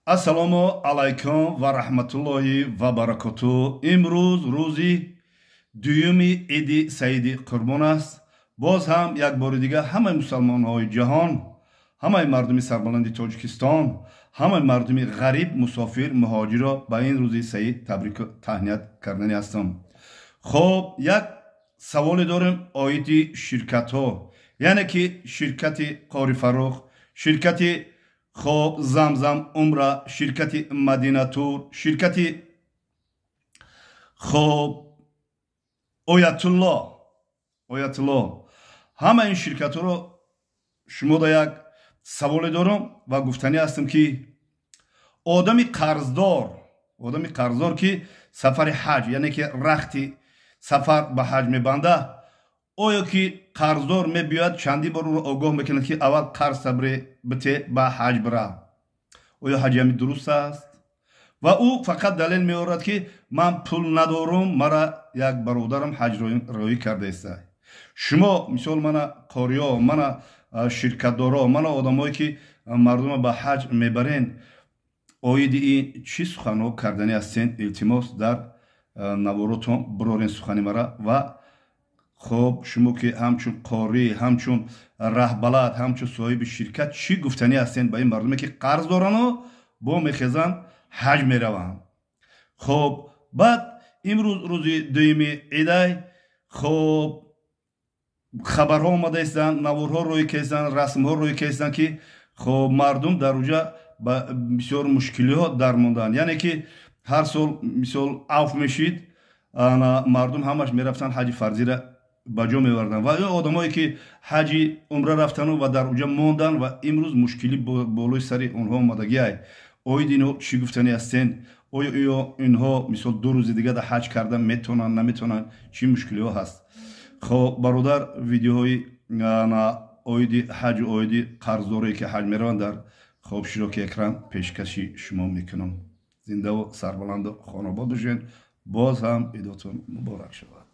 Ассалому алайкум ва раҳматуллоҳи ва баракоту. Имрӯз рӯзи дуюми иди Саиди Қурбон аст. Боз ҳам як бори дигар ҳамаи мусалмонҳои ҷаҳон, ҳамаи мардуми сарбаланди Тоҷикистон, ҳамаи мардуми ғариб, мусофир, муҳоҷирро ба ин рӯзи саид табрику таҳният кардани ҳастам. Хоб, як саволе дорем оиди ширкатҳо, яъне ки ширкати Қори Фаррух, ширкати хоб Замзам Умра, ширкати Мадинатур, ширкати хоб Оятулло, Оятулло. Ҳама ин ширкатҳоро шумо да як саволе дорам ва гуфтанӣ ҳастам, ки одами қарздор, одами қарздор, ки сафари ҳаҷ, яъне ки рахти сафар ба ҳаҷ мебанда, оё ки қарздор мебиёяд, чандин бор ӯро огоҳ мекунад, ки аввал қарз сабре бите, ба ҳаҷ бира? Оё ҳаҷи ҳами дуруст аст? Ва ӯ фақат далел меорад, ки ман пул надорум, мара як бародарам ҳаҷ роҳӣ кардаеста. Шумо мисол мана қориё, мана ширкатдоро, мана одамое, ки мардума ба ҳаҷ мебарен, оиди ин чӣ суханҳо карданӣ ҳастен? Илтимос, дар наворотон бирорен сухани мара. Ва хоб, шумо ки ҳамчун қорӣ, ҳамчун раҳбалад, ҳамчун соҳиби ширкат, чӣ гуфтанӣ ҳастен ба ин мардуме, ки қарз дорану бо мехезанд, ҳаҷ мераванд? Хоб, баъд имрӯз рӯзи дуюми идай. Хоб, хабарҳо омада истанд, наворҳо рӯй кестанд, расмҳо рӯй кестанд, ки хоб мардум дар уҷа ба бисёр мушкилиҳо дармонданд. Яъне ки ҳар сол мисол авф мешид, мардум ҳамаш мерафтанд, ҳаҷи фарзира ба ҷо меварданд, ва одамое, ки ҳаҷи умра рафтану ва дар уҷа монданд ва имрӯз мушкилӣ болои сари онҳо омадагиай. Оид инҳо чӣ гуфтанӣ ҳастен? Оё инҳо мисол 2 рӯзи дига да ҳаҷ карда метавонанд, наметавонанд? Чӣ мушкилиҳо ҳаст? Хоб, бародар, видеоҳои оиди ҳаҷу оиди қарздорое, ки ҳаҷ мераванд, дар хоб широки экран пешкаши шумо мекунам. Зиндаву сарбаланду хонобод бошед. Боз ҳам идотон муборак шавад.